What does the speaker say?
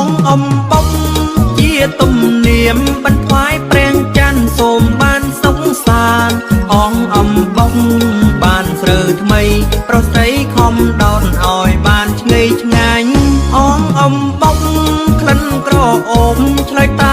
ងអំបុកជាទំនៀមបន្ថ្វាយព្រះច័ន្ទសូមបានសុខសាន្តអងអំបុកបានស្រូវថ្មី ប្រុសស្រីខំដោនឲ្យបានឆ្ងាយឆ្ងាញ់អងអំបុកក្លិនក្រអូបឆ្លើយតាម